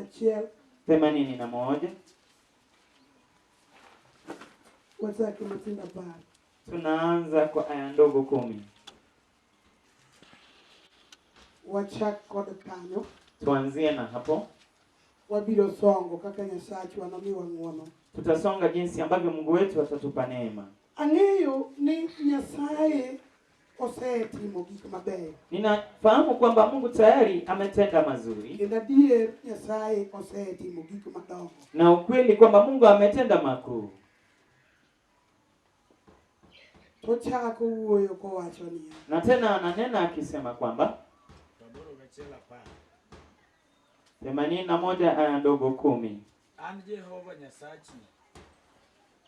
Achiel. 81. Wachake matindo 10. Tunaanza kwa aya ndogo 10. Wachak kod kanyo. Tuanzie na hapo. Wabiro songo kaka Nyasachwa nomiwa ng'wono. Tutasonga jinsi ambavyo Mungu wetu atatupa neema. Ang'eyo ni Nyasaye osetimo gik mabeyo. Ninafahamu kwamba Mungu tayari ametenda mazuri. Kendo adier Nyasaye osetimo gik madongo. Na ukweli kwamba Mungu ametenda makuu. Tochako wuoyo kowacho niya. Na tena ananena akisema kwamba 81 10. 81 aya ndogo 10. An Jehova Nyasachi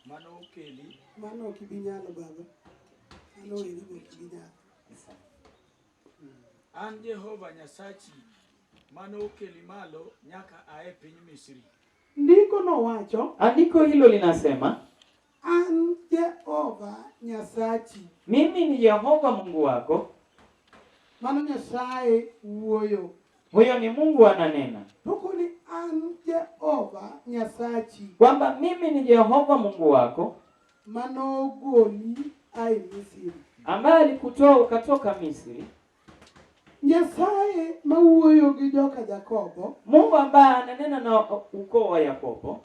manokeli Mano ok ibi nyalo baba. Mano eri be ok ibi nyalo. An Jehova Nyasachi manokeli malo nyaka ae piny Misri. Ndiko nowacho, Andiko hilo linasema, an Jehova Nyasachi. Mimi ni Yehova Mungu wako. Mano Nyasaye wuoyo. Huyo ni Mungu ananena. To koni an Jehova Nyasachi kwamba mimi ni Yehova Mungu wako manogoli ae Misri. Ambaye alikutoa ukatoka Misri. Nyasaye mawuoyo gi joka Jakobo Mungu ambaye ananena na ukoo wa Yakobo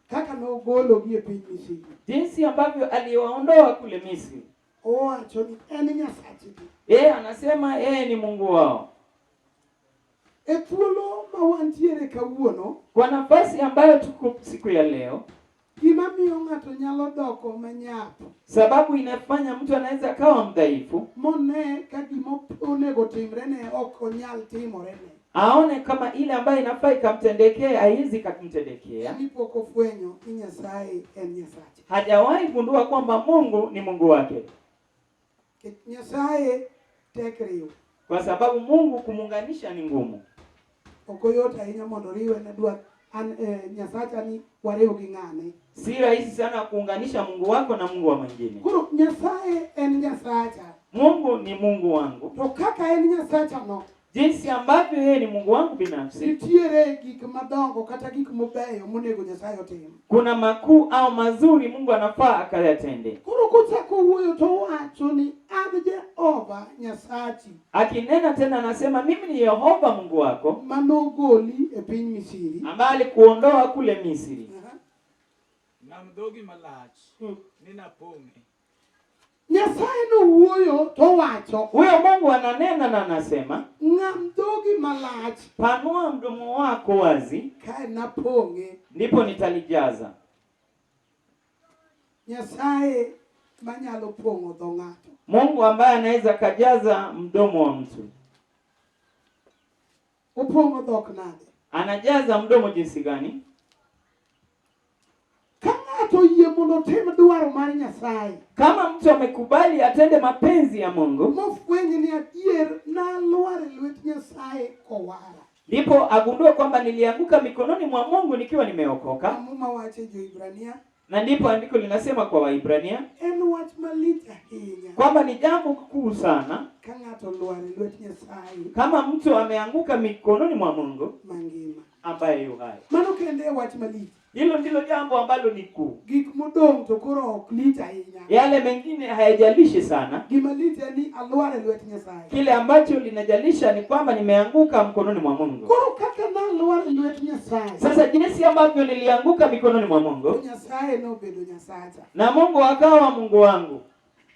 kaka nogologi e piny Misri. Jinsi ambavyo aliwaondoa kule Misri. Owacho ni en Nyasachgi. Yeye anasema yeye ni Mungu wao. E thuolo ma wantiere kawuono, Kwa nafasi ambayo tuko siku ya leo, gima miyo ng'ato nyalo doko manyap sababu inafanya mtu anaweza akawa mdhaifu, mone ka gima onego timrene ok onyal timorene. Aone kama ile ambayo inafaa ikamtendekea haiwezi ikamtendekea. Ni pok ofwenyo ni Nyasaye en Nyasache. Hajawahi gundua kwamba Mungu ni Mungu wake, Nikech Nyasaye tek riwo. Kwa sababu Mungu kumuunganisha ni ngumu. Ok oyot ahinya mondo riwe ne dwa an eh, Nyasacha ni wariw gi ng'ane. Si rahisi sana kuunganisha Mungu wako na Mungu wa mwingine. Koro Nyasaye en Nyasacha. Mungu ni Mungu wangu. To kaka en Nyasacha no, Jinsi ambavyo yeye ni Mungu wangu binafsi, nitiere gik madongo kata gik mabeyo monego Nyasaye otim. Kuna makuu au mazuri Mungu anafaa akayatende. Koro kochako wuoyo to owacho ni an Jehova Nyasachi Akinena tena anasema mimi ni Yehova Mungu wako manogoli e piny Misri. Ambaye alikuondoa kule Misri. Aha. Ng'am dhogi malach ni napong'e. Nyasaye nowuoyo to owacho Huyo Mungu ananena na anasema, ng'am dhogi malach panua mdomo wako wazi, kae napong'e. Ndipo nitalijaza. Nyasaye manyalo pong'o dho ng'ato. Mungu ambaye anaweza kajaza mdomo wa mtu. Opong'o dhok nade? Anajaza mdomo jinsi gani? Ka ng'ato oyie mondo otim dwaro mar Nyasaye Kama mtu amekubali atende mapenzi ya Mungu, mofweny ni adier nalwar e lwet Nyasaye kowara. Ndipo agundue kwamba nilianguka mikononi mwa Mungu nikiwa nimeokoka. Muma wacho e Jo-Hibrania Na ndipo andiko linasema kwa Waibrania en wach malich ahinya kwamba ni jambo kuu sana ka ng'ato olwar e lwet Nyasaye kama mtu ameanguka mikononi mwa Mungu mangima. Ambaye yu hai. Mano kende e wach malich. Hilo ndilo jambo ambalo ni kuu. Gik modong' to koro ok lich ahinya. Yale mengine hayajalishi sana. Gima lich en ni alwar e lwet Nyasaye. Kile ambacho linajalisha ni kwamba nimeanguka mkononi mwa Mungu. Koro kaka nalwar e lwet Nyasaye, Sasa jinsi ambavyo nilianguka mikononi mwa Mungu to Nyasaye nobedo Nyasacha. Na Mungu akawa Mungu wangu.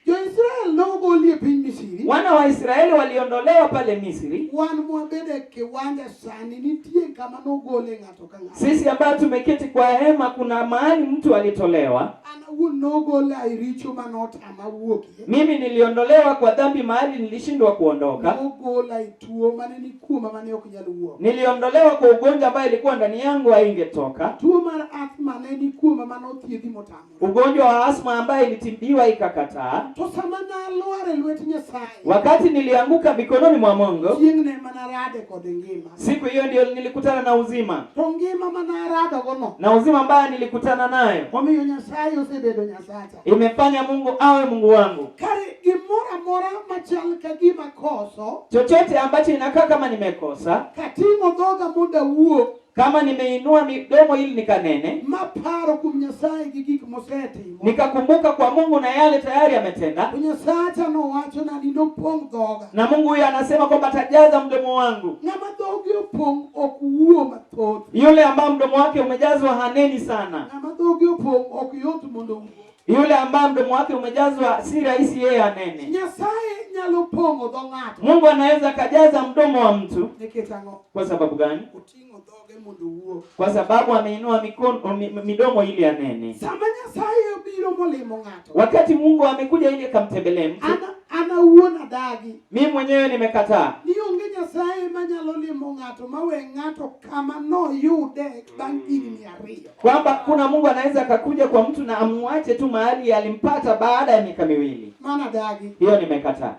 Jo-Israel nogoli e piny Misri. Wana wa Israeli waliondolewa pale Misri. Wan mwabede e kiwanja sani nitie kama nogole ng'ato ka ng'ato. Sisi ambao tumeketi kwa hema, kuna mahali mtu alitolewa. An awuon nogola e richo manotama wuokie. Mimi niliondolewa kwa dhambi mahali nilishindwa kuondoka. Nogola e tuo mane ni kuoma mane ok nyal wuok. Niliondolewa kwa ugonjwa ambayo ilikuwa ndani yangu haingetoka. Tuo mar asthma ne ni kuoma mane othiedhi motamore. Ugonjwa wa asma ambayo ilitibiwa ikakataa. To sama nalwar e lwet Nyasaye, Wakati nilianguka mikononi mwa Mungu, chieng' ne manarade kod ngima. Siku hiyo ndio nilikutana na uzima. To ngima manaradogo no, Na uzima ambayo nilikutana nayo omiyo Nyasaye osebedo Nyasacha. Imefanya Mungu awe Mungu wangu. Kare gimoro amora machal ka gima koso, Chochote ambacho inakaa kama nimekosa, kating'o dhoga mondo awuo, Kama nimeinua midomo ili nikanene, maparo kuom Nyasaye gi gik mosetimo, nikakumbuka kwa Mungu na yale tayari ametenda, to Nyasacha nowachona ni nopong' dhoga. Na Mungu huyo anasema kwamba atajaza mdomo wangu. Ng'ama dhoge opong' ok wuo mathoth. Yule ambaye mdomo wake umejazwa haneni sana. Ng'ama dhoge opong' ok yot mondo owuo. Yule ambaye mdomo wake umejazwa si rahisi yeye anene. Nyasaye nyalo pong'o dho ng'ato. Mungu anaweza akajaza mdomo wa mtu. Nikech ang'o? Kwa sababu gani? Oting'o dhoge mondo owuo. Kwa sababu ameinua mikono midomo ili anene. Sama Nyasaye obiro molimo ng'ato, Wakati Mungu amekuja ili akamtembelee mtu, an awuon adagi. Mimi mwenyewe nimekataa. Ni onge Nyasaye manyalo limo ng'ato mawe ng'ato kama noyude bang' higni 2. Kwamba kuna Mungu anaweza akakuja kwa mtu na amuache tu mahali alimpata baada ya miaka 2. Mano adagi. Hiyo nimekataa.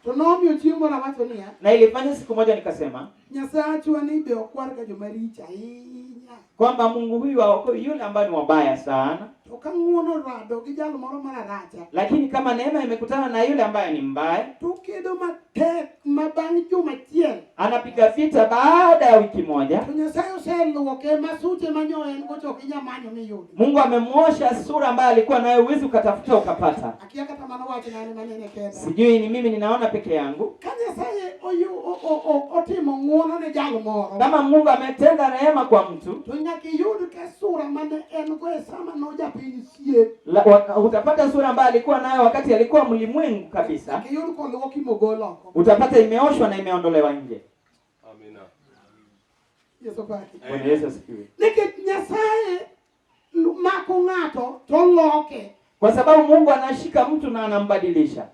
To nomiyo chieng' moro awacho niya, Na ilifanya siku moja nikasema, Nyasachwa ni be okwar ga joma richo ahinya. Kwamba Mungu huyu haokoi yule ambaye ni wabaya sana. To ka ng'uono rado gi jal moro mararacha, Lakini kama neema imekutana na yule ambaye ni mbaya, to kedo matek ma bang' juma achiel anapiga vita baada ya wiki moja. To Nyasaye oseluoke ma suche manyo en go to ok inyal manyo miyudi. Mungu amemuosha sura ambayo alikuwa nayo, huwezi ukatafuta ukapata. Akia kata mano wach nane manene kenda. Sijui ni mimi ninaona peke yangu. Ka Nyasaye otimo ng'uono ne jal moro, Kama Mungu ametenda rehema kwa mtu, to nyaka iyud ka sura mane en go e sama nojapiny sie. Utapata sura ambayo alikuwa nayo wakati alikuwa mlimwengu kabisa. Nyaka iyud koluoki mogol oko. Utapata imeoshwa na imeondolewa nje. Amina. Yesu opaki. Bwana Yesu asifiwe. Nikech Nyasaye mako ng'ato to loke. Kwa sababu Mungu anashika mtu na anambadilisha.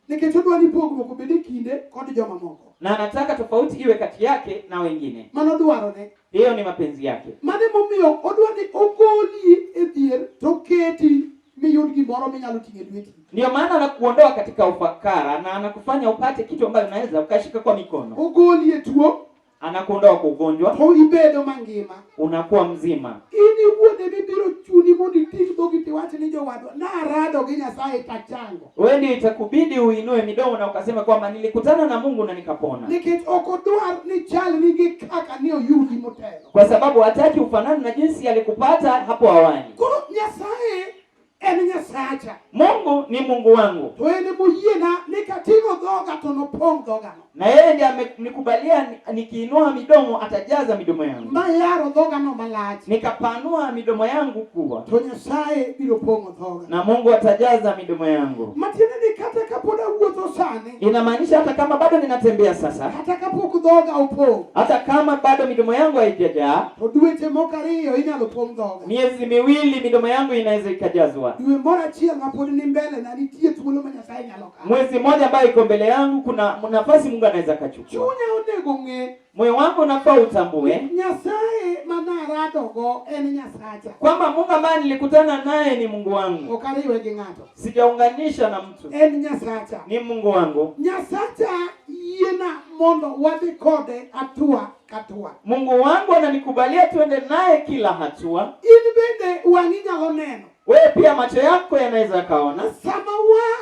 Nikech odwa ni pogruok obed e kinde kod joma moko. Na anataka tofauti iwe kati yake na wengine. Mano dwarone. Hiyo ni mapenzi yake. Mano emomiyo odwa ni ogoli e dhier to keti miyud gimoro minyalo ting'o e lweti. Ndio maana anakuondoa katika ufakara na anakufanya upate kitu ambacho unaweza ukashika kwa mikono. Ogoli e tuo. Anakuondoa kwa ugonjwa. To ibedo mangima. Unakuwa mzima. In iwuon ema ibiro chuni mondo iting' dhogi tiwach ni jowadwa, narado gi Nyasaye tachango. Wewe ndio itakubidi uinue midomo na ukasema kwamba nilikutana na Mungu na nikapona. Nikech ok odwar ni chalni gi kaka ne oyudi motelo. Kwa sababu hataki ufanane na jinsi alikupata hapo awali. Koro Nyasaye en Nyasacha. Mungu ni Mungu wangu. To en emoyiena ni kating'o dhoga to nopong' dhogano. Na yeye ndiye amenikubalia nikiinua midomo atajaza midomo yangu. Mayaro dhogano malach. Nikapanua midomo yangu kuwa. To Nyasaye biro pong'o dhoga. Na Mungu atajaza midomo yangu. Matiende ni kata kapod awuotho sani. Inamaanisha hata kama bado ninatembea sasa. Kata kapok dhoga opong'. Hata kama bado midomo yangu haijajaa. To dweche moko ariyo inyalo pong' dhoga. Miezi miwili midomo yangu inaweza ikajazwa. Dwe moro achiel ma pod ni mbele na nitie thuolo ma Nyasaye nyalo kawo. Mwezi mmoja ambayo iko mbele yangu kuna nafasi Mungu anaweza akachukua. Chunya onego ng'e. Moyo wangu unafaa utambue Nyasaye manaradogo en Nyasacha. kwamba Mungu ambaye nilikutana naye ni Mungu wangu. Ok ariwe gi ng'ato. Sijaunganisha na mtu. En Nyasacha. Ni Mungu wangu. Nyasacha yiena mondo wadhi kode hatua ka hatua. Mungu wangu ananikubalia tuende naye kila hatua. In bende wang'i nyalo neno. Wewe pia macho yako yanaweza yakaona. Sama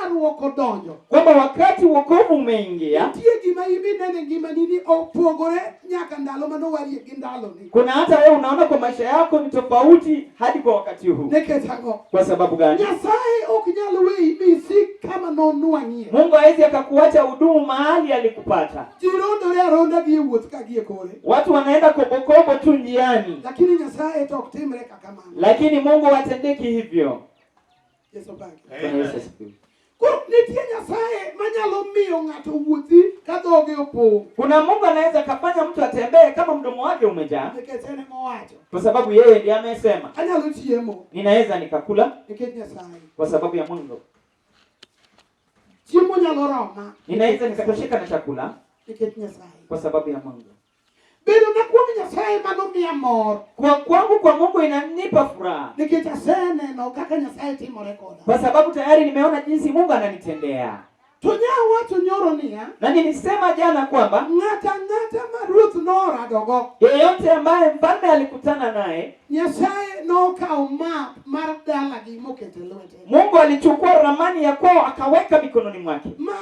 warruok odonjo, kwamba wakati wokovu umeingia, nitie gima ibinene ngimani ni opogore nyaka ndalo manowarie gi ndaloni. Kuna hata wewe unaona kwa maisha yako ni tofauti hadi kwa wakati huu. Nikech ang'o? Kwa sababu gani? Nyasaye ok nyal weyi misik kama nonwang'ie. Mungu hawezi akakuacha udumu mahali alikupata. Ji rondore aronda gi e wuoth ka gi e kore. Watu wanaenda kobokobo tu njiani. Lakini Nyasaye to ok timre kaka mano. Lakini Mungu hatendeki hivyo. Yesu opaki. Bwana Yesu asifiwe. Koro nitie Nyasaye manyalo miyo ng'ato wuothi ka dhoge opong'. Kuna Mungu anaweza kafanya mtu atembee kama mdomo wake umejaa. Nikech en ema owacho. Kwa sababu yeye ndiye amesema. Anyalo chiemo. Ninaweza nikakula. Nikech Nyasaye. Kwa sababu ya Mungu. Chiemo nyalo roma. Ninaweza nikatosheka na chakula. Nikech Nyasaye. Kwa sababu ya Mungu. Bedo na kuom Nyasaye mano miya mor. Kwa kwangu kwa Mungu inanipa furaha. Nikech aseneno kaka Nyasaye timore koda. Kwa sababu tayari nimeona jinsi Mungu ananitendea. To nya wacho nyoro niya, Na nilisema jana kwamba ng'ata ng'ata ma ruoth noradogo, yeyote ambaye mfalme alikutana naye, Nyasaye nokawo map mar dalagi mokete lwete. Mungu alichukua ramani ya kwao akaweka mikononi mwake. Ma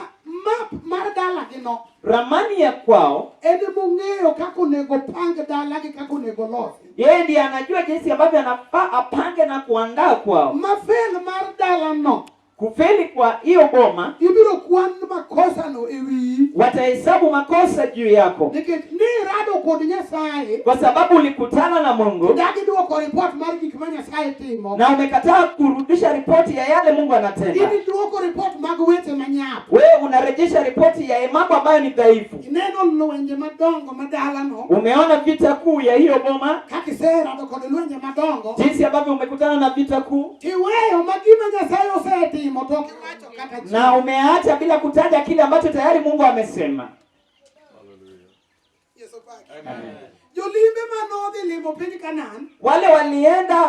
Map mar dalagi no Ramani ya kwao, en mong'eyo kaka onego pang dalagi, kaka onego losi. Yeye ndiye anajua jinsi ambavyo anafaa apange na kuandaa kwao. Ma fail mar dalano, Kufeli kwa hiyo boma, ibiro kwan makosano e wiyi watahesabu makosa juu yako, nikech ni irado kod Nyasaye kwa sababu ulikutana na Mungu dagi duoko ripot mar gik ma Nyasaye timo. Na umekataa kurudisha ripoti ya yale Mungu anatenda. In iduoko ripot mag weche manyap. Wewe unarejesha ripoti ya mambo ambayo ni dhaifu. Ineno lwenje madongo ma dalano, Umeona vita kuu ya hiyo boma, kaka iserado kod lwenje madongo, jinsi ambavyo umekutana na vita kuu tiweyo ma gima Nyasaye osetimo to ok iwacho kata na achiel. Umeacha bila kutaja kile ambacho tayari Mungu amesema. Yesu paki. Jolimbe manodhi limo piny Kanaan, Wale walienda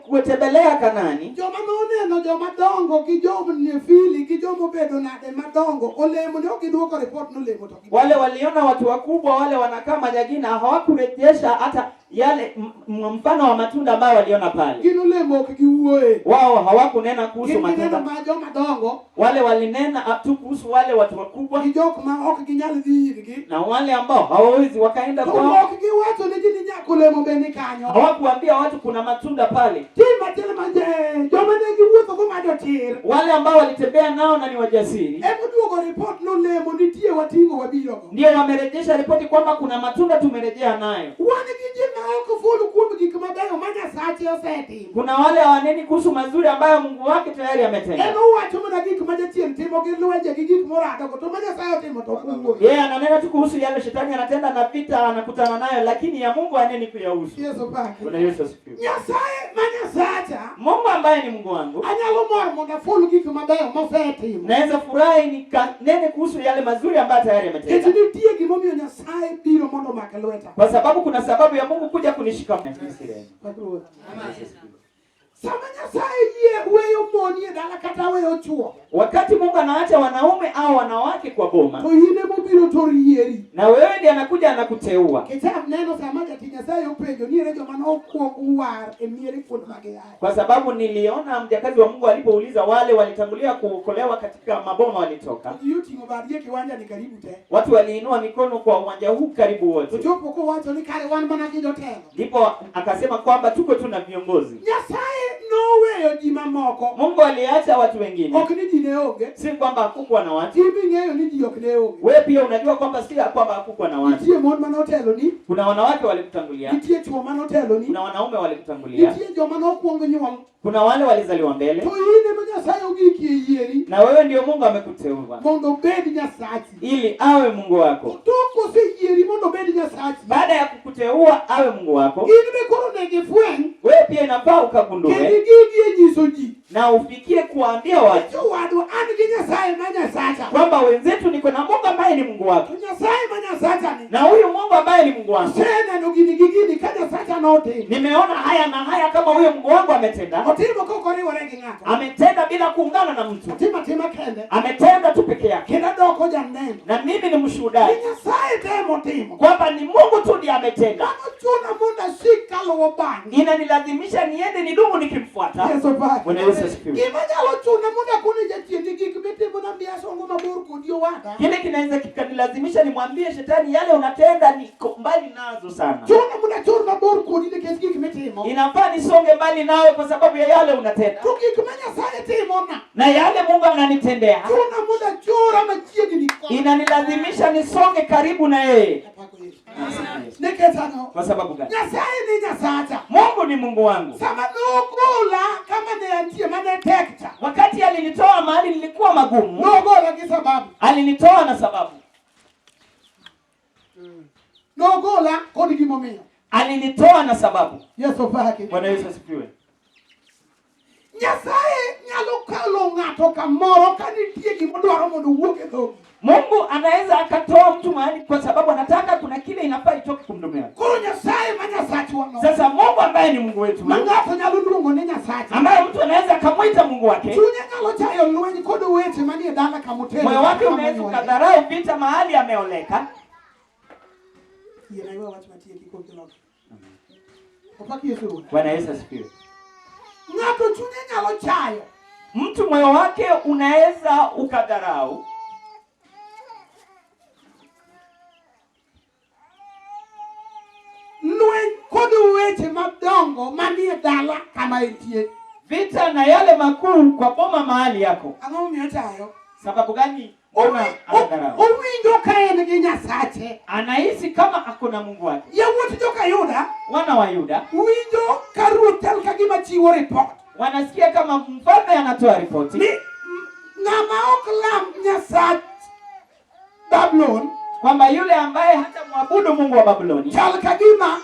kutembelea Kanani, joma noneno joma dongo gi jom Nefili gi jomobedo nade madongo olemo ne ok giduoko ripot nolemo to wale waliona watu wakubwa wale wanakaa majagina, hawakurejesha hata yale mfano wa matunda ambayo waliona pale. Gin olemo ok giwuoye. Wao hawakunena kuhusu Gin gineno matunda. ma joma dongo Wale walinena tu kuhusu wale watu wakubwa gi jok ma ok ginyal dhi irgi na wale ambao hawawezi wakaenda to kwao. ok giwacho ni ji ni nyaka olemo be ni kanyo. Hawakuambia watu kuna matunda pale. Tim achiel ma joma ne giwuothogo ma jotir Wale ambao walitembea nao na ni wajasiri emoduogo ripot nolemo nitie wating'o wabirogo. Ndio wamerejesha ripoti kwamba kuna matunda tumerejea nayo. Wan gi ji ma ok ful kuom gik mabeyo ma Nyasache osetimo. Kuna wale hawaneni kuhusu mazuri ambayo Mungu wake tayari ametenda. En owacho mana gik ma jachien timo gi lwenje gi gik moradogo to ma Nyasaye otimo to ok owuoyo. Yeye ananena tu kuhusu yale shetani anatenda na vita anakutana nayo, lakini ya Mungu haneni kuyahusu. Yesu paki. Bwana Yesu asifiwe. Nyasaye ma Nyasacha Mungu ambaye ni Mungu wangu, anyalo mor mondo aful gik mabeyo mosetimo. Naweza furahi nikanene kuhusu yale mazuri ambayo tayari Nikech ametenda, nitie gimomiyo Nyasaye biro mondo omak lweta. kwa sababu kuna sababu ya Mungu kuja kunishika. Pak Ruoth. Sama Nyasaye yie weyo mon e dala kata weyo chuo, Wakati Mungu anaacha wanaume au wanawake kwa boma, to in emobiro to rieri. Na wewe ndiye anakuja anakuteua. Kichak neno sama jatich Nyasaye openjo ni ere joma nokwong war e miere kuond ma giaye. Kwa sababu niliona mjakazi wa Mungu alipouliza wale walitangulia kuokolewa katika maboma walitoka. Ji oting'o badgi e kiwanja ni karibu te. Watu waliinua mikono kwa uwanja huu karibu wote. Ochopo kowacho ni kare wan mana gi jotelo. Ndipo akasema kwamba tuko tu na viongozi. Nyasaye noweyo ji mamoko. Mungu aliacha watu wengine. Ok ni ji ne onge. Si kwamba hakukuwa na watu. In bing'eyo ni ji ok ne onge. Wewe pia unajua kwamba si kwamba hakukuwa na watu. Nitie mon manoteloni. Kuna wanawake walikutangulia. Nitie chwo manoteloni. Kuna wanaume walikutangulia. Nitie joma nokwong nyuol. Kuna wale walizaliwa mbele. To in ema Nyasaye ogikie yieri Na wewe ndio Mungu amekuteua mondo obed Nyasachi. Ili awe Mungu wako. To koseyieri mondo obed Nyasachi, Baada ya kukuteua awe Mungu wako, in be koro onego ifweny wewe pia inafaa ukagundue kendo igigie nyiso ji na ufikie kuambia watu jowadwa an gi Nyasaye ma Nyasacha. Kwamba wenzetu niko na Mungu ambaye ni Mungu wako. To Nyasaye ma Nyasacha ni Na huyu Mungu ambaye ni Mungu wangu, aseneno gini gi gini ka Nyasacha notimo. Nimeona haya na haya kama huyo Mungu wangu ametenda. Otimo kok oriwore gi ng'ato. Ametenda bila kuungana na mtu. Otimo atima kende. Ametenda tu peke yake. Kendo adoko janeno. Na mimi ni mshuhudaji. Ni Nyasaye temo timo. Kwamba ni Mungu tu ndiye ametenda. Mano chuna mondo asik kaluwo bang'e. Inanilazimisha niende nidumu nikimfuata. Yesu paki. Bwana Yesu asifiwe. Gima nyalo chuna mondo akone jachien ni gik mitimo na miya songo mabor kodi owada. Kile kinaweza kikanilazimisha nimwambie shetani yale unatenda niko mbali nazo sana. Chuna mondo achor mabor kodi nikech gik mitimo. Inafaa nisonge mbali nawe kwa sababu ya yale unatenda. To gik ma Nyasaye timona. Na yale Mungu ananitendea. Chuna mondo achora machiegni kode. Inanilazimisha nisonge karibu na yeye. Nikech ang'o? Kwa sababu gani? Nyasaye ni Nyasacha. Mungu ni Mungu wangu. Sama nogola kama ne antie mane tek cha. Wakati alinitoa mahali nilikuwa magumu. Nogola gi sababu. Alinitoa na sababu. Nogola kod gimomiyo. Alinitoa na sababu. Yesu paki. Bwana Yesu asifiwe. Nyasaye nyalo kalo ng'ato kamoro ka nitie gimodwaro mondo owuok e dhogi. Mungu anaweza akatoa mtu mahali kwa sababu anataka kuna kile inafaa itoke kumdomea. Koro Nyasaye ma Nyasachwa no. Sasa Mungu ambaye ni Mungu wetu, Ma ng'ato nyalo luongo ni Nyasache. ambaye mtu anaweza akamwita Mungu wake. Chunye nyalo chayo lweny kod weche manie dala kamotelo. Moyo wake unaweza ukadharau vita mahali ameoleka. Yiena iwe wach matieki kok iloko. Opak Yesu Ruoth. Bwana Yesu asifiwe. Ng'ato chunye nyalo chayo. Mtu moyo wake unaweza ukadharau. weche madongo manie dala kama entie. Vita na yale makuu kwa boma mahali yako. Ang'o momiyo ochayo? Sababu gani? Mbona anadharau? Owinjo ka en gi Nyasache. Anahisi kama ako na Mungu wake. Yawuot joka Yuda Wana wa Yuda winjo ka ruoth chal ka gima chiwo ripot wanasikia kama mfalme anatoa ripoti ni ng'ama ok lam Nyasach Babulon kwamba yule ambaye hatamwabudu Mungu wa Babuloni chal ka gima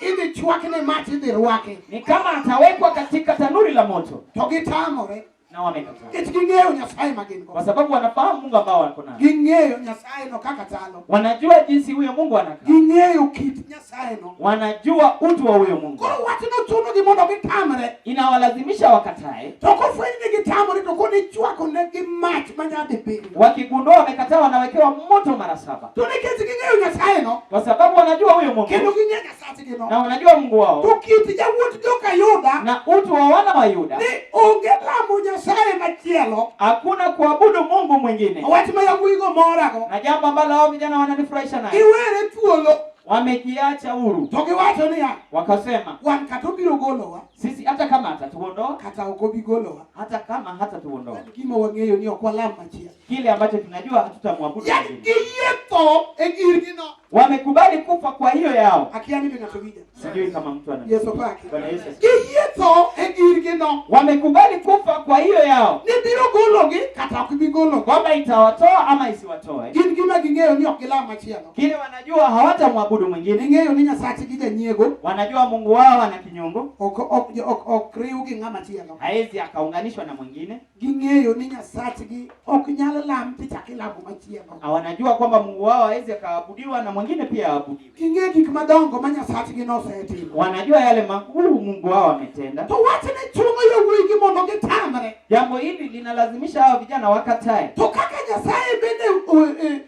idhi chwakne mach idhi rwake ni kama atawekwa katika tanuri la moto, to gitamore na wamekataa nikech ging'eyo Nyasaye ma gin go. kwa sababu wanafahamu Mungu ambao wako nao, Ging'eyo Nyasaye no kaka chalo. wanajua jinsi huyo Mungu anakaa, Ging'eyo kit Nyasaye no. wanajua utu wa huyo Mungu. Koro wachno chunogi mondo gitamre. Inawalazimisha wakatae. To kofweny ni gitamore to koni ichwako negi mach manyadhi piny. Wakigundua wamekataa, wanawekewa moto mara saba, To nikech ging'eyo Nyasaye no, kwa sababu wanajua huyo kendo Mungu ging'eyo Nyasachgi no. na wanajua Mungu wao To kit yawuot joka Yuda na utu wa wana wa Yuda. ni onge lamo Nyasaye machielo. Hakuna kuabudu Mungu mwingine, Wach ma yawuoyigo morago. na jambo ambalo hao vijana wananifurahisha naye, Giwere thuolo wamejiacha huru, to giwacho niya, wakasema wan kata obiro golowa sisi hata kama hatatuondoa, kata ok obi golowa. hata kama hatatuondoa, Wan gima wang'eyo ni ok walam machielo. kile ambacho tunajua hatutamwabudu Yani mwingine. giyie tho e girgino. Wamekubali kufa kwa hiyo yao. Akia ni be ng'ato winja. Sijui kama mtu ana Yesu paki. Bwana Yesu asifiwe. Giyie tho e girgino. Wamekubali kufa kwa hiyo yao, Ni biro gologi kata ok bi gologi. kwamba itawatoa ama isiwatoe. Gin gima ging'eyo ni ok gilam machielo. Kile wanajua hawatamwabudu mwingine, Ging'eyo ni Nyasachgi janyiego wanajua Mungu wao ana kinyongo, ok ok ok ok riw gi ng'ama chielo. haezi akaunganishwa na mwingine. Ging'eyo ni Nyasachgi ok nyal lam tichak ilamo machielo. Wanajua kwamba Mungu wao haezi akaabudiwa na mwingine pia aabudiwe. Ging'eyo gik madongo ma Nyasachgi nosetimo. Wanajua yale makuu Mungu wao ametenda. To wachni chuno yawuoyigi mondo gitamre. Jambo hili linalazimisha hawa vijana wakatae. To kaka Nyasaye bende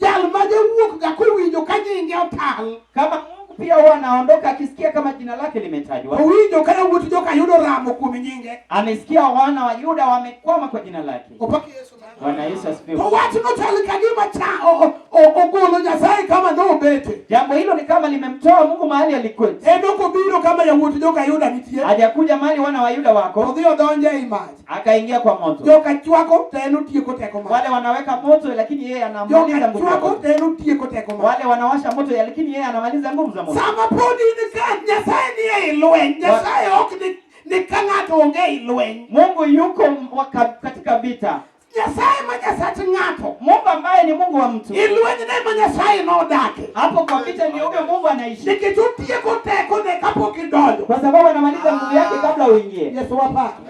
jal ma jawuok ga kowinjo ka nyinge otal, Kama Mungu pia huwa anaondoka akisikia kama jina lake limetajwa. owinjo ka yawuot joka yudo ramo kuom nyinge. Amesikia wana wa Yuda wamekwama kwa jina lake. Opak Yesu. Bwana Yesu asifiwe. To wachno chal ka gima cha ogolo Nyasaye kama nobete. Jambo hilo ni kama limemtoa Mungu mahali alikwetu. En ok obiro kama yawuot joka Yuda nitie. Hajakuja mahali wana wa Yuda wako, Odhi odonjo ei mach. akaingia kwa moto. Joka chwako to en otieko teko mach. Wale wanaweka moto, lakini yeye anamaliza Joka nguvu za chwako moto. to en otieko teko mach. Wale wanawasha moto, lakini yeye anamaliza nguvu za moto. Sama pod in ka Nyasaye ni ei lweny, Nyasaye ok ni ka ng'ato onge ei lweny. Mungu yuko katika vita. Nyasaye ma Nyasach ng'ato. Mungu ambaye ni Mungu wa mtu. I lweny ne ma Nyasaye nodake. Hapo kwa vita ndio huyo Mungu anaishi. Nikech otieko tekone kapok idonjo. Kwa sababu anamaliza nguvu yake kabla uingie. Yesu wapako.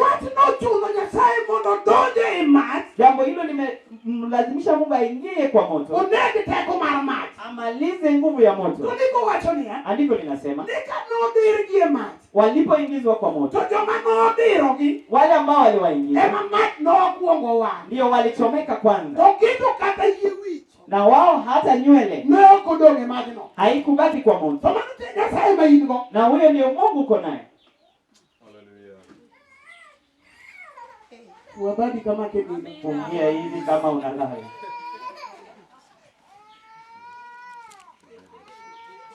Wach nochuno Nyasaye mondo odonj ei mach, Jambo hilo limemlazimisha Mungu aingie kwa moto, oneg teko mar mach. amalize nguvu ya To moto. ndiko wacho niya, Andiko linasema ni ka nodirgi e mach, walipoingizwa kwa moto, to joma nodirogi wale ambao waliwaingiza ema mach nokwongo wang'. ndio walichomeka kwanza, To gito kata yie wich na wao hata nywele ne ok odong' e majno. haikubaki kwa moto. To mano te Nyasaye ma in go. Na huyo ndio Mungu uko naye. Wabadi kama kebini. Fungia hivi kama unalala.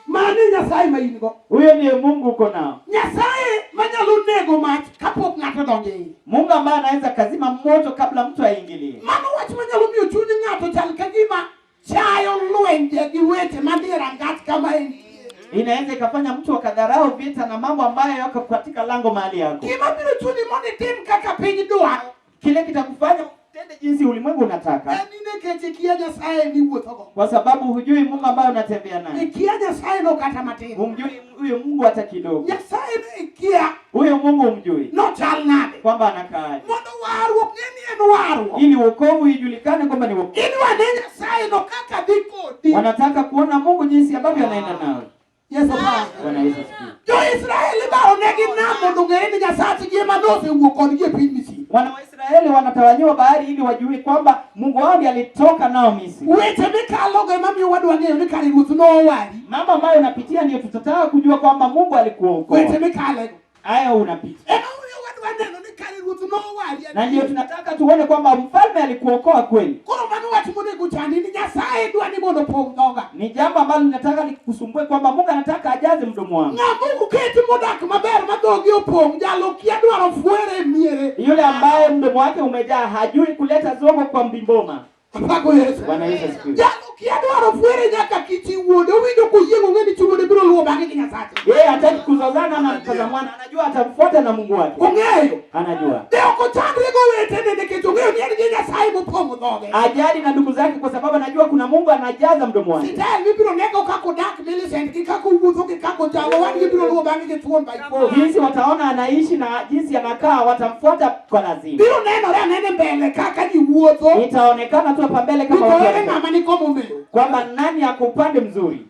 Mano e Nyasaye ma in go. Huyo ndiye Mungu uko nao. Nyasaye manyalo nego mach kapok ng'ato odonjo e iye. Mungu ambaye anaweza kazima moto kabla mtu aingilie. Mano wach manyalo miyo chuny ng'ato chal ka gima chayo lwenje gi weche manie rangach kama entie. Inaweza ikafanya mtu akadharau vita na mambo ambayo yako katika lango mahali yako. Gima biro chuni mondo itim kaka piny dwaro Kile kitakufanya utende jinsi ulimwengu unataka, en ni nikech ikia Nyasaye miwuothogo. kwa sababu hujui Mungu ambaye unatembea naye. Ikia Nyasaye no kata matin. Humjui huyo Mungu hata kidogo. Nyasaye ne ikia Huyo Mungu humjui nochal nade. kwamba anakaaje, Mondo warruok ng'e ni en warruok. ili wokovu ijulikane kwamba ni wokovu. Idwa ne Nyasaye no kaka dhi kodi. Wanataka kuona Mungu jinsi ambavyo anaenda nawe. Yesu pako. Bwana Yesu asifiwe. Jo-Israel ibaro negi nam mondo ong'ere ni Nyasachgi ema nosewuok kodgi e piny Misri. Wana wa Israeli wanatawanyiwa bahari ili wajue kwamba Mungu wao ndiye alitoka nao Misri. Weche mikalogo ema miyo wadwa ng'eyo ni kare ruoth nowari. Mambo ambayo unapitia ndiyo tutataka kujua kwamba Mungu alikuokoa. Weche mikalego. Haya unapitia Ema miyo wadwa neno ni kare ruoth ruoth nowari Na ndio tunataka tuone kwamba mfalme alikuokoa kweli. Koro mano wach monego chandi ni Nyasaye dwa ni mondo opong' dhoga. Ni jambo ambalo linataka likusumbue kwamba Mungu anataka ajaze mdomo wangu. Ng'ama oketi modak maber ma dhogi opong' jalo kia dwaro fwere e miere. Yule ambaye mdomo wake umejaa hajui kuleta zogo kwa mbimboma. Apako Yesu. Bwana Yesu asifiwe. Jalo kia dwaro fwere nyaka kichi wuode owinjo koyieng' ong'e ni chi wuode biro luwo bang'e gi Nyasache. Yeye hataki kuzozana na mkaza mwana, anajua atamfuata na Mungu wake. Ong'eyo. Anajua. De ok ochandre gowetene nikech ong'eyo ni en gi Nyasaye mopong'o dhoge. Ajali na ndugu zake kwa sababu anajua kuna Mungu anajaza mdomo wake. Sitel mibiro nego kaka odak Millicent gi kaka owuotho gi kaka ochalo wadgi biro luwo bang'e gi thuon by force. Jinsi wataona anaishi na jinsi anakaa watamfuata kwa lazima. Biro nenore anene mbele kaka ji wuotho. Itaonekana tu hapa mbele Ni kama to watu ere wako. ng'ama ni komomew. Kwamba nani ako upande mzuri,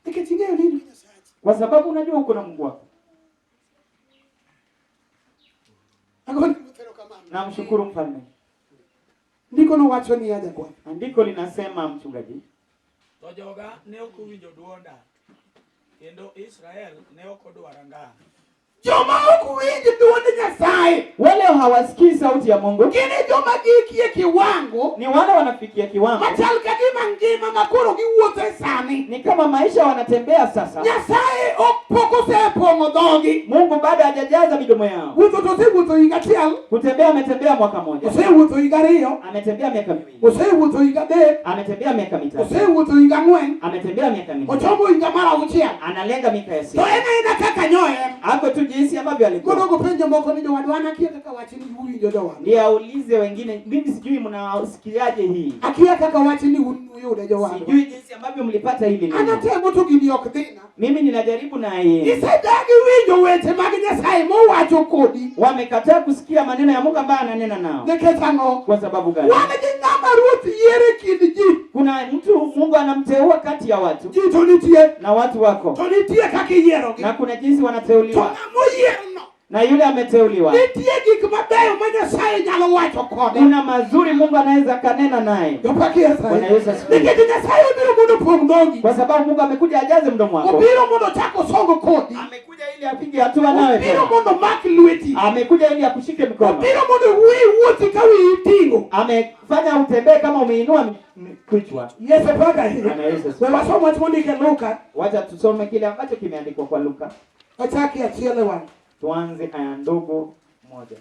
Nikech ing'eyo ni in gi Nyasaye. kwa sababu unajua uko na Mungu wako. Agoni ruoth erokamano. Namshukuru mfalme. Ndiko nowacho niya jakwath. Andiko linasema mchungaji, To joga ne ok owinjo dwonda, kendo Israel ne ok odwara ngang'. Joma ok winj dwond Nyasaye wale hawasikii sauti ya Mungu gin e joma gikie kiwango ni wale wanafikia kiwango, machal ka gima ngima ma koro giwuotho e sani. ni kama maisha wanatembea sasa. Nyasaye ok pok osepong'o dhogi. Mungu bado hajajaza midomo yao. Wuotho to osewuotho higa achiel, Kutembea ametembea mwaka mmoja, osewuotho higa ariyo, ametembea miaka miwili, osewuotho higa adek, ametembea miaka mitatu, osewuotho higa ang'wen, ametembea miaka minne, ochomo higa mar auchiel. analenga miaka ya To sita. en aena kaka nyo en. Ako tu jinsi ambavyo alikuwa. Mondo gopenjo moko ni jowadwa an akia kaka wachni uwinjo jowadwa. Ndiye aulize wengine, mimi sijui mnasikiaje hii, Akia kaka wachni un uyude jowadwa. sijui jinsi ambavyo mlipata hili An neno. atemo to gini ok dhina. Mimi ninajaribu na yeye. Isedagi winjo weche mag Nyasaye mowacho kodi. Wamekataa kusikia maneno ya Mungu ambayo ananena nao. Nikech ang'o? Kwa sababu gani? Wan gi ng'ama ruoth yiere kind ji. Kuna mtu Mungu anamteua kati ya watu Ji to nitie. na watu wako, To nitie kaka iyierogi. na kuna jinsi To wanateuliwa, ng'ama oyierno na yule ameteuliwa, nitie gik mabeyo ma Nyasaye nyalo wacho kode. kuna mazuri Mungu anaweza kanena naye. Jopaki Nyasaye. Bwana Yesu asifiwe. Nikech Nyasaye obiro mondo opong' dhogi. Kwa sababu Mungu amekuja ajaze mdomo wako, Obiro mondo ochak osong kodi. amekuja ili apige hatua nawe Obiro tena, mondo omak lweti. amekuja ili akushike mkono, Obiro mondo wiyi wuothi ka wiyi ting'o. amefanya utembee kama umeinua kichwa. Yesu paka ahinya. Bwana Yesu asifiwe. We wasom wach mondik e Luka, Wacha tusome kile ambacho kimeandikwa kwa Luka. wachaki achiel e wang'. Tuanze aya ndogo moja.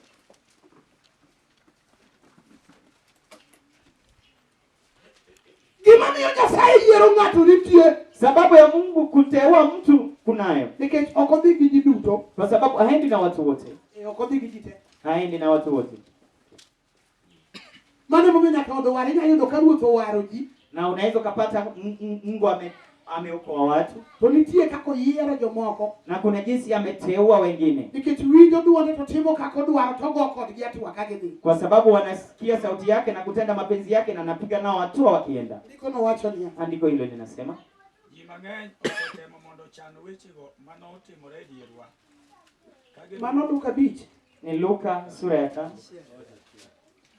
Gima miyo Nyasaye yiero ng'ato nitie Sababu ya Mungu kuteua mtu kunayo, nikech ok odhi gi ji duto. kwa sababu haendi na watu wote, Eh, ok odhi gi ji te. haendi na watu wote. Mano emomiyo nyaka od owar. Inyalo yudo ka ruoth owaro ji, Na unaweza ukapata Mungu ameokoa watu, to nitie kaka oyiero jomoko. na kuna jinsi ameteua wengine, Nikech winjo duonde to timo kaka odwaro to go kodgi hatua ka gidhi. kwa sababu wanasikia sauti yake na kutenda mapenzi yake, na anapiga nao hatua wakienda. Ndiko nowacho niya. Andiko hilo linasema Ji mang'eny osetemo mondo ochan wechego manotimore e dierwa. Ka gin- Mano Luka abich. ni Luka sura ya tano,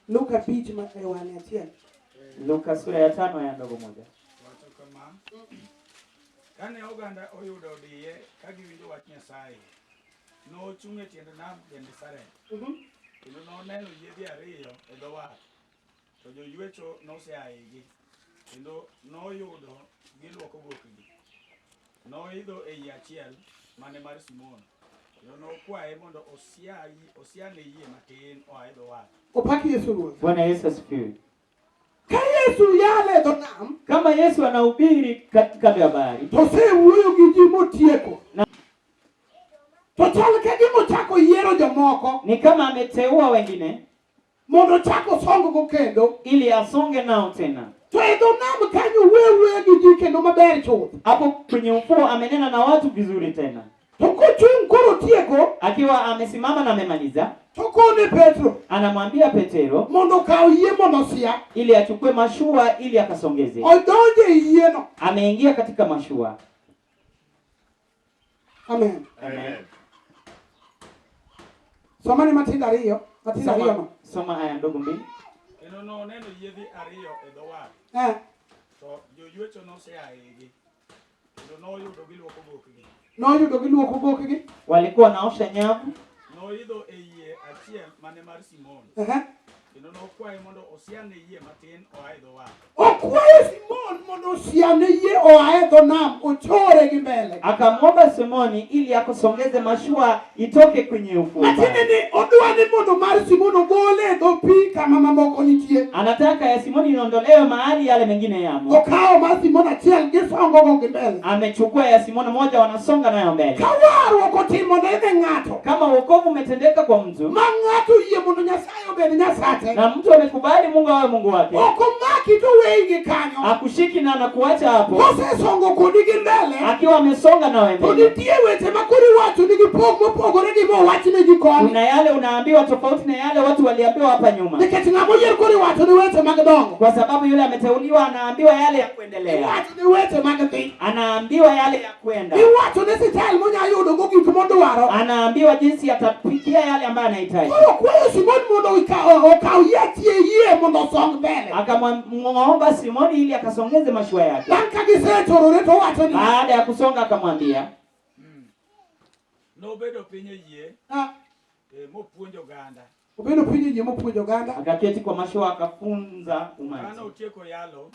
Luka abich ma e wang'e achiel. Luka sura ya tano aya ndogo moja. Wacho kama, Kane oganda oyudo odiye ka giwinjo wach Nyasaye, nochung' e tiend nam Genesaret, kendo noneno yiedhi ariyo e dho wath, to joywecho nosea eigi, kendo noyudo giluoko gokgi. Noidho e yie achiel mane mar Simon, kendo nokwaye mondo osiane yie matin oa e dho wath. Opak Yesu Ruoth. Bwana Yesu asifiwe. Ka Yesu yalo e dho nam, Kama Yesu anahubiri kando ya bahari to osewuoyo gi ji motieko. To chal ka gima ochako yiero jomoko ni kama ameteua wengine mondo ochak osong-go kendo. ili asonge nao tena. To e dho nam kanyo wuoyo gi ji kendo maber chuth. Hapo kwenye ufuo amenena na watu vizuri tena, To kochung' koro otieko, akiwa amesimama na amemaliza, to kone Petro anamwambia Petero mondo okaw yie mondo osia, ili achukue mashua ili akasongeze. odonjo e yieno. Ameingia katika mashua. Amen. Amen. Somane matindo ariyo, matindo ariyo Soma, no. soma aya ndogo mbili. Kendo noneno yiedhi ariyo e dho wath, Eh. to joywecho nosea eigi, Kendo noyudo giluoko gokgi. Noyudo giluoko gokgi. Walikuwa wanaosha nyavu. Noidho e yie achiel mane mar Simon. Aha. Kendo nokwaye mondo osiane yie matin oa e dho wath. Okwayo Simon mondo osiane yie oa e dho nam ochore gi mbele. Akamwomba Simoni ili akusongeze mashua itoke kwenye ufuo. Matiende ni odwa ni mondo mar Simon ogole e dho pi kama mamoko nitie. Anataka ya Simoni iondolewe mahali yale mengine yamo. Okawo mar Simon achiel gisongogo gi mbele. Amechukua ya Simoni moja, wanasonga nayo mbele. Ka warruok otimone ne ng'ato Kama wokovu umetendeka kwa mtu ma ng'ato oyie mondo Nyasaye obed Nyasache, na mtu amekubali Mungu awe Mungu wake, ok omaki to weyi gi kanyo. akushiki na anakuacha hapo, Kosesongo kodi gi mbele, akiwa amesonga nawe to mbele. nitie weche ma koro iwacho nigi pok mopogore gi mowach ne ji koni. Kuna yale unaambiwa tofauti na yale watu waliambiwa hapa nyuma, Nikech ng'ama oyier koro iwacho ni weche mag dongo. kwa sababu yule ameteuliwa anaambiwa yale ya kuendelea, Iwacho ni weche mag dhi. anaambiwa yale ya kwenda, Iwacho ni sitel monya yudo go gik modwaro. anaambiwa jinsi atapikia yale ambayo anahitaji. Koro kwayo Simon mondo okaw yachie yie mondo osong mbele. Akamwomba Simoni ili akasongeze mashua yake. Bang' ka gisechorore to owacho ni Baada ya kusonga, akamwambia Nobedo piny e yie ah, mopuonjo oganda. obedo piny e yie mopuonjo oganda. Akaketi kwa mashua akafunza Kane umati. otieko yalo,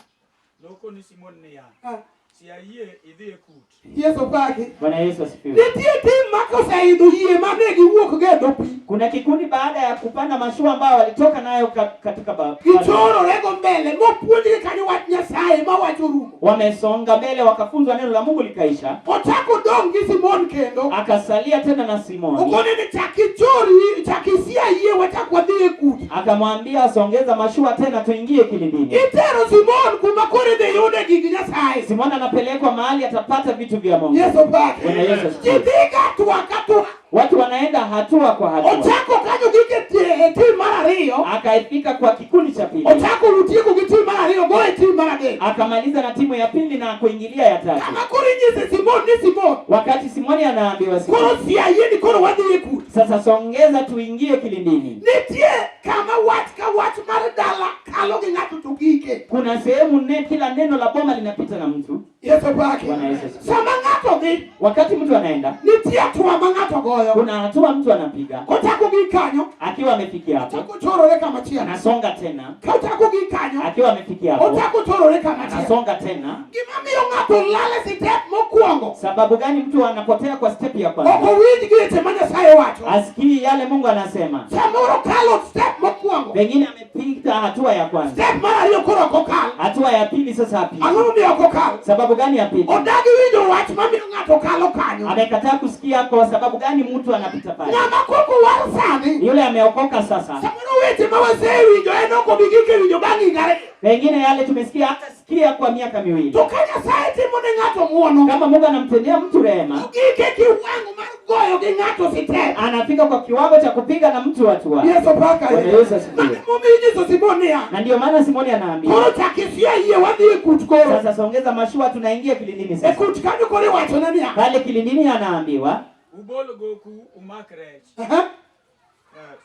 nokoni Simon niya, Ah, Sia yie idhi e kut. Yesu paki. Bwana Yesu asifiwe. Nitie tim ma koseidho yie ma ne giwuok go e dho pi. Kuna kikundi baada ya kupanda mashua ambao walitoka nayo katika Gichorore go mbele mopuonjgi kanyo wach Nyasaye ma wach orumo. wamesonga mbele wakafunzwa neno la Mungu likaisha. Ochako dong' gi Simon kendo. Akasalia tena na Simoni, Okone ni chak ichori, chak isia yie wachak wadhi e kut. akamwambia songeza mashua tena tuingie kilindini. Itero Simon kuma koro idhi yude gig Nyasaye. Simoni anapelekwa mahali atapata vitu vya Mungu. Yesu paki. Bwana Yesu Ji asifiwe. dhi ga hatua ka hatua. Watu wanaenda hatua kwa hatua. Ochako kanyo gik e tim mar ariyo. Akaifika kwa kikundi cha pili, Ochako utieko gi tim mar ariyo go e tim mar adek. akamaliza na timu ya pili na kuingilia ya tatu. Kama koro inyise Simon ni Simon. Wakati Simoni anaambiwa Koro Simoni, sia yie ni koro wadhi e kut. sasa songeza tuingie kilindini. Nitie kama wach ka wach mar dala kalo gi ng'ato to gike. Kuna sehemu kila neno la boma linapita na mtu. Yesu paki. Bwana Yesu asifiwe. Sama ng'ato dhi, Wakati mtu anaenda, nitie hatua ma ng'ato goyo. kuna hatua mtu anapiga. Kochako gi kanyo, Akiwa amefikia hapo, ochako chorore kama chielo. anasonga tena. Kochako gi kanyo, Akiwa amefikia hapo, ochako chorore kama chielo. anasonga tena. Gima miyo ng'ato lal e step mokwongo, Sababu gani mtu anapotea kwa step ya ok kwanza? owinj weche ma Nyasaye wacho. Asikii yale Mungu anasema. Samoro kalo step mokwongo, Pengine amepita hatua ya kwanza, step mar ariyo koro ok okal. hatua ya pili sasa hapiti. Ang'o momiyo ok okal? Sababu gani hapiti? Odagi winjo wach mamiyo ng'ato kalo kanyo. Amekataa kusikia. Kwa sababu gani mtu anapita pale? Ng'ama koko war sani, Yule ameokoka sasa, samoro weche ma wasewinjo en ok obi gik e winjo bang' higa ariyo. pengine yale tumesikia hata sikia kwa miaka miwili. To ka Nyasaye timo ne ng'ato ng'uono, Kama Mungu anamtendea mtu rehema, ogik e kiwango mar goyo gi ng'ato sitep. anafika kwa kiwango cha kupiga na mtu hatua. Yesu paka. Bwana Yesu asifiwe. Mano emomiyo inyiso Simon niya, Na ndiyo maana Simoni anaambia koro chak isia yie wadhi e kut koro. sasa, songeza mashua, tunaingia kilindini E sasa. kut kanyo koro iwachone niya, Pale kilindini anaambiwa Ubol goku umak rech. aha,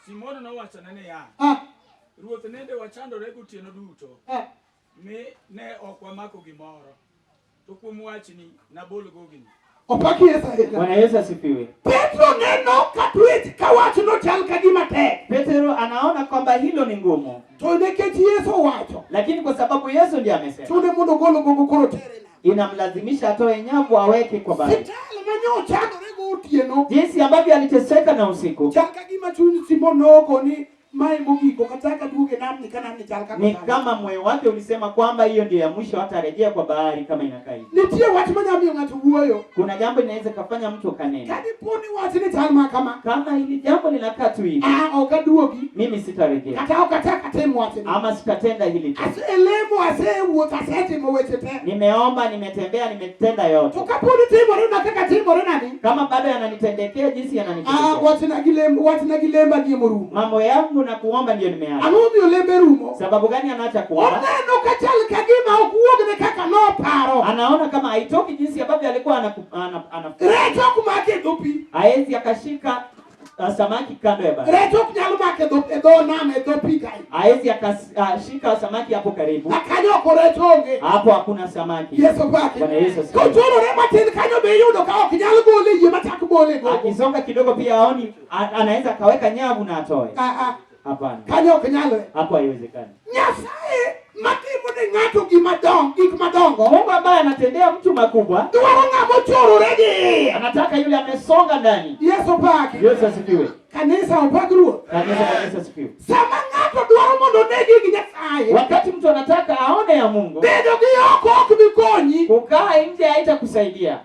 Simon nowachone niya, ah, Ruoth nende wachandore gotieno duto, ah. mi ne ok wamako gimoro. To kuom wachni nabol gogni. Opaki Yesu ahinya. Bwana Yesu asifiwe. Petro neno ka twech ka wachno chal ka gima tek. Petero anaona kwamba hilo ni ngumu, To nikech Yesu owacho, lakini kwa sababu Yesu ndiye amesema, chune mondo ogol gogo koro tere nam. inamlazimisha atoe nyavu aweke kwa bahari. Sital ma nyochandore go otieno, Jinsi ambavyo aliteseka na usiku chal ka gima chuny Simon noko ni mae mogik ok achak aduog e namni ka namni chal kaka ni chalo. kama moyo wake ulisema kwamba hiyo ndiyo ya mwisho, hatarejea kwa bahari kama inakaa hivi. Nitie wach manyalo miyo ng'ato wuoyo. Kuna jambo linaweza kafanya mtu kanena, Ka dipo ni wachni chal ma kama, kama hili jambo linakaa tu hivi, ah, ok aduogi mimi sitarejea kata ok achak atim wachni. ama sitatenda hili tena. Aselemo, asewuotho, asetimo weche te. Nimeomba, nimetembea, nimetenda yote, To kapo ni timore na kaka timore nani, kama bado yananitendekea jinsi ah, yananitendekea, wachna gi lemb, wachna gi lemba nie morumo. mambo yangu na kuomba ndiyo nimeacha. Ang'o momiyo lembe rumo? Sababu gani anaacha kuomba? Oneno ka chal ka gima ok wuogne kaka noparo. Anaona kama haitoki jinsi ambavyo alikuwa Rech ok make e dho pi. haezi akashika Samaki kando ya bahari. Rech ok nyal mako e dho nam, e dho pi kae. Hawezi akashika samaki hapo karibu. Na kanyo ok rech onge. Hapo hakuna samaki. Yesu paki. Bwana Yesu asifiwe. Kochorore matin kanyo be iyudo ka ok nyal gole yie machak bole gogo. Akisonga kidogo pia aoni anaweza akaweka nyavu na atoe. Ah, ah, Hapana. kanyo ok nyalre. Hapo haiwezekani. Nyasaye matimo ne ng'ato gima dong, gik madongo. Mungu ambaye anatendea mtu makubwa Dwaro ng'ama ochorore gi iye. anataka yule amesonga ndani. Yesu paki. Yesu asifiwe. Kanisa opak Ruoth. Kanisa, kanisa asifiwe. Sama ng'ato dwaro mondo one gig Nyasaye, Wakati mtu anataka aone ya Mungu, bedo gi oko ok bi konyi. Kukaa nje haitakusaidia.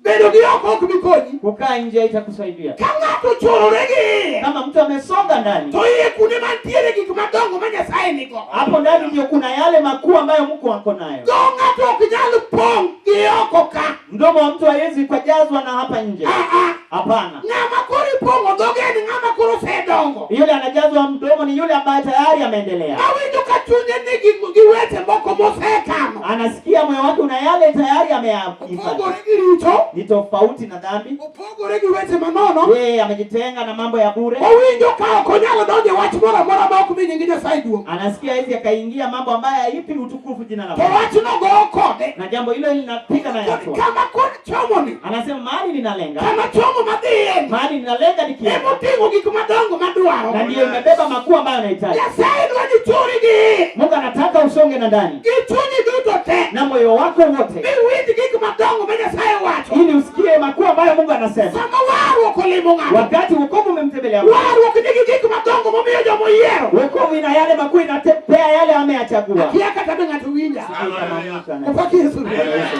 Bedo gi oko ok bi konyi. Kukaa nje haitakusaidia. Ka ng'ato ochorore gi iye, Kama mtu amesonga ndani, to iye kuonde mantiere gik madongo ma Nyasaye nigo. Hapo ndani ndio kuna yale makuu ambayo Mungu ako nayo. Dho ng'ato ok nyal pong' gi oko ka. Mdomo wa mtu hawezi kujazwa na hapa nje. Ah, ah. Hapana. Ng'ama koro ipong'o dhoge en ng'ama koro osedongo. Yule anajazwa mdomo ni yule ambaye tayari ameendelea. Awinjo ka chunye nigi gi weche moko mosekano. Anasikia moyo wake una yale tayari ameyahifadhi. Opogore gi richo, Ni tofauti na dhambi. Opogore gi weche manono. Yeye amejitenga na mambo ya bure. Owinjo ka ok onyal donjo e wach moro amora ma ok mi nying Nyasaye duong'. Anasikia hizi akaingia mambo ambayo haipi utukufu jina la To Mungu. wachno goyo kode. Na jambo hilo linapiga na hatua. Kama koro chomoni, Anasema mahali ninalenga, kama chomo madhiye, mahali ninalenga nikienda, emoting'o gik madongo madwaro. Na ndiyo imebeba makuu ambayo nahitaji. Nyasaye dwa ni chori gi iye, Mungu anataka usonge na ndani gi chunyi duto te, na moyo wako wote, miwinj gik madongo ma Nyasaye wacho. Ili usikie makuu ambayo Mungu anasema. Sama warruok olimo ng'ato, Wakati wokovu umemtembelea mtu, warruok nigi gik madongo momiyo jomoyiero. Wokovu ina yale makuu, inatembea yale ameyachagua. Akia kata be ng'ato winja. Sijui kama mtu Opak Yesu.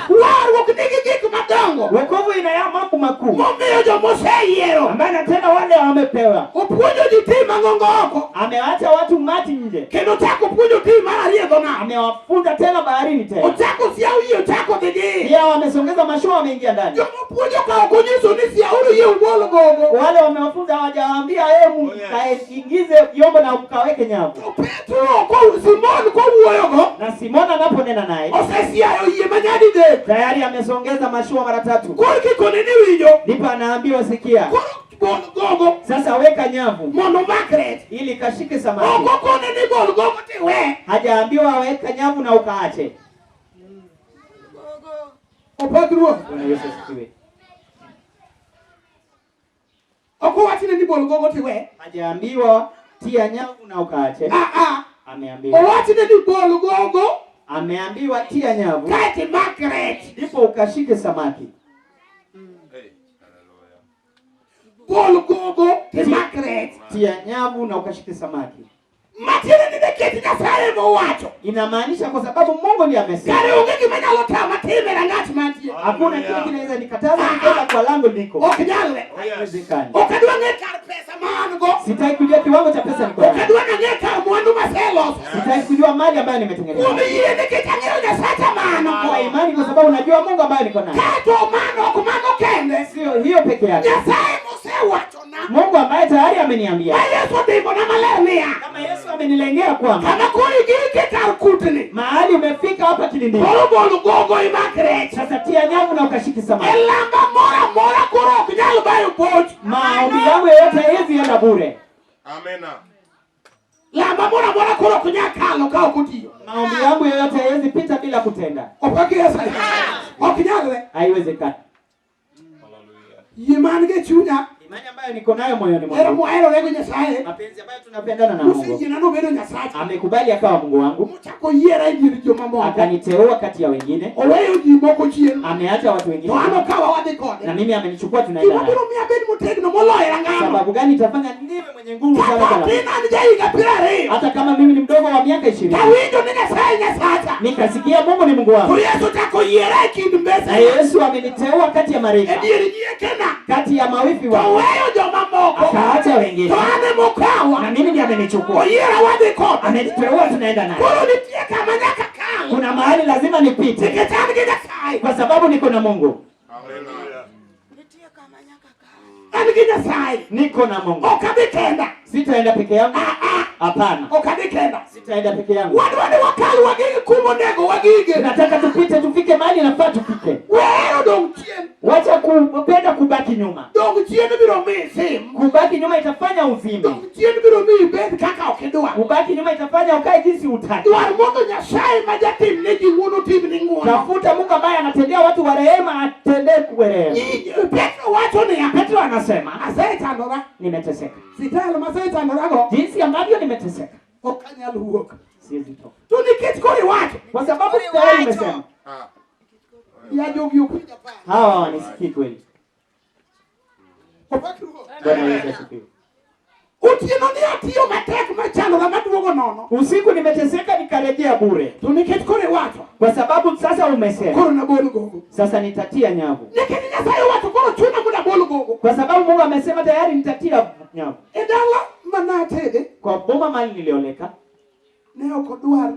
Warruok nigi gik madongo Wokovu ina ya mambo makuu momiyo jomoseyiero. Ambayo anatenda wale wamepewa. Opuonjo ji tim mang'ongo oko. Amewacha watu mati nje, Kendo ochako puonjo tim mar ariyo e dho nam. Amewafunza tena baharini tena. Ochako siawo yie ochako dhi gi. Pia wamesongeza mashua, wameingia ndani. Jomopuonjo ka ok onyiso ni siauru yie ubol gogo. Wale wamewafunza hawajawaambia yeye mkaingize vyombo na mkaweke nyavu. To Petro ko Simon kowuoyogo Na Simon anaponena naye osesiayo yie ma nyadidek. Tayari amesongeza mashua mara tatu. Koro kikone ni winjo. Ndipo anaambiwa sikia. Koro bol gogo Sasa weka nyavu mondo omak rech. Ili kashike samaki. Ok okone ni bol gogo tiwe. Hajaambiwa weka nyavu na ukaache. Opak Ruoth. Bwana Yesu asifiwe. Ok owachne ni bol gogo tiwe. Hajaambiwa tia nyavu na ukaache. Ah, ah. Ameambiwa. Owachne ni bol gogo Ameambiwa tia nyavu kaeto imak rech. Ndipo ukashike samaki. Bol gogo timak rech. Tia nyavu na ukashike samaki. Matiende ni nikech Nyasaye mowacho. Inamaanisha kwa sababu Mungu ndiye amesema. Kare onge gima nyalo tama time rangach mantie. Hakuna kile kinaweza nikataza kutoka kwa lango liko. Ok nyalre. Haiwezekani. Ok adwa ng'e kar pesa ma an go. Sitaki kujua kiwango cha pesa niko Ok nayo. adwa ng'e kar mwandu maseloso. Sitaki kujua mali ambayo nimetengeneza. Kuom yie nikech ang'eyo Nyasacha ma an go. Kwa imani kwa sababu najua Mungu ambaye niko naye. Kato mano ok mano kende. Sio hiyo peke yake. Nyasaye mosewachona. Mungu ambaye tayari ameniambia. Ma Yesu odimbona maler niya. Kama Yesu amenilengea kwamba Kama koro igike kar kutni. Mahali umefika hapa kilindini. Koro bol gogo imak rech. Sasa tia nyavu na ukashike samaki. E lamba moro amora koro ok nyal bayo boch. Maombi yangu yote haiwezi enda bure. Amena. Lamba moro amora koro ok nyal kalo ka ok otiyo. Maombi yangu yoyote haiwezi pita bila kutenda. Opak Yesu. Ok nyalre. Haiwezekani. Yie man go e chunya. Imani ambayo niko nayo moyoni Hero mwangu. mwaherorego Nyasaye. Mapenzi ambayo tunapendana na Mungu. Moseyiena nobedo Nyasacha. Amekubali akawa Mungu wangu. Mochako yiera e dier jomamoko. Akaniteua kati ya wengine. Oweyo ji moko chien. Ameacha watu wengine. To an okawa wadhi kode. Na mimi amenichukua tunaenda Gima naye. biro miyo abed motegno moloyo rang'ano. Sababu gani itafanya niwe mwenye nguvu sana Kata sana? atin an jahiga 20. Hata kama mimi ni mdogo wa miaka 20. Tawinjo ni Nyasaye Nyasacha. Nikasikia Mungu ni Mungu wangu. To Yesu chako yiera e kind mbese. Na Yesu ameniteua kati ya marika. E dier nyiekena. Kati ya mawifi To wangu. weyo jomamoko. Akaacha wengine. To an emokawa. Na mimi ndiye amenichukua. Oyiera wadhi kode. Ameniteua tunaenda naye. Koro nitie kama nyaka kal. Kuna mahali lazima nipite. Nikech an gi Nyasaye. Kwa sababu niko na Mungu. An gi Nyasaye. Niko na Mungu. Ok adhi kenda. Sitaenda peke yangu. Ah, ah. Hapana. Ok adhi kenda. Sitaenda peke yangu. Wadwa ni wakal wagige kumonego wagige. Nataka tupite tufike mahali inafaa tufike. Wero dong' chien. Wacha kupenda kubaki kubaki nyuma. Dong chien biro miyi sim. Kubaki nyuma itafanya uzime. Dong chien biro miyi ibed kaka ok idwar. Kubaki nyuma itafanya ukae jinsi hutaki. Dwar mondo Nyasaye ma jatim ne ji ng'wono timni ng'wono. Tafuta Mungu ambaye anatendea watu wa rehema atendee kwa rehema. Petro wacho niya, Petro anasema asechandora. nimeteseka, Sitayel masechandorago jinsi ambavyo nimeteseka ok anyal wuok. siwezi toka, To nikech koro iwacho, kwa sababu tayari umesema. ya jogi ok winj apar. Hawa hawanisikii kweli. Opak Ruoth. Bwana Yesu asifiwe. Otieno ni atiyo matek machandora maduogo nono. Usiku nimeteseka nikarejea bure, To nikech koro iwacho, kwa sababu sasa umesema, koro nabol gogo. sasa nitatia nyavu, Nikech Nyasaye owacho koro chuna mondo abol gogo. kwa sababu Mungu amesema tayari nitatia nyavu. E dala manatede Kwa boma mali nilioleka ne ok odwar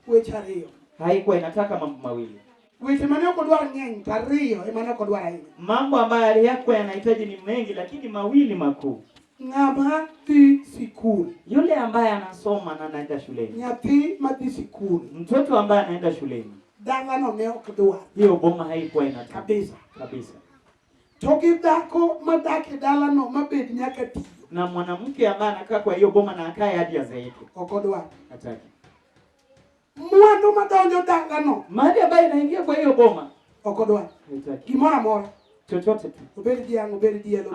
weche ariyo. haikuwa inataka mambo mawili, Weche mane ok odwar ng'eny to ariyo ema ne ok odwar ahinya. mambo ambayo hayakuwa yanahitaji ni mengi, lakini mawili makuu. Ng'ama dhi sikul, Yule ambaye anasoma na anaenda shuleni, nyathi madhi sikul, mtoto ambaye anaenda shuleni, dalano ne ok dwar hiyo boma haikuwa inataka kabisa. kabisa. To gi dhako madak e dalano mabed nyaka tiyo Na mwanamke ambaye anakaa kwa hiyo boma na akae hadi azeeke, ok odwar. hataki. Mwandu madonjo dalano Mali ambayo inaingia kwa hiyo boma ok odwar. haitaki Gimoro amora, chochote tu. obed dhiang', obed diel, obed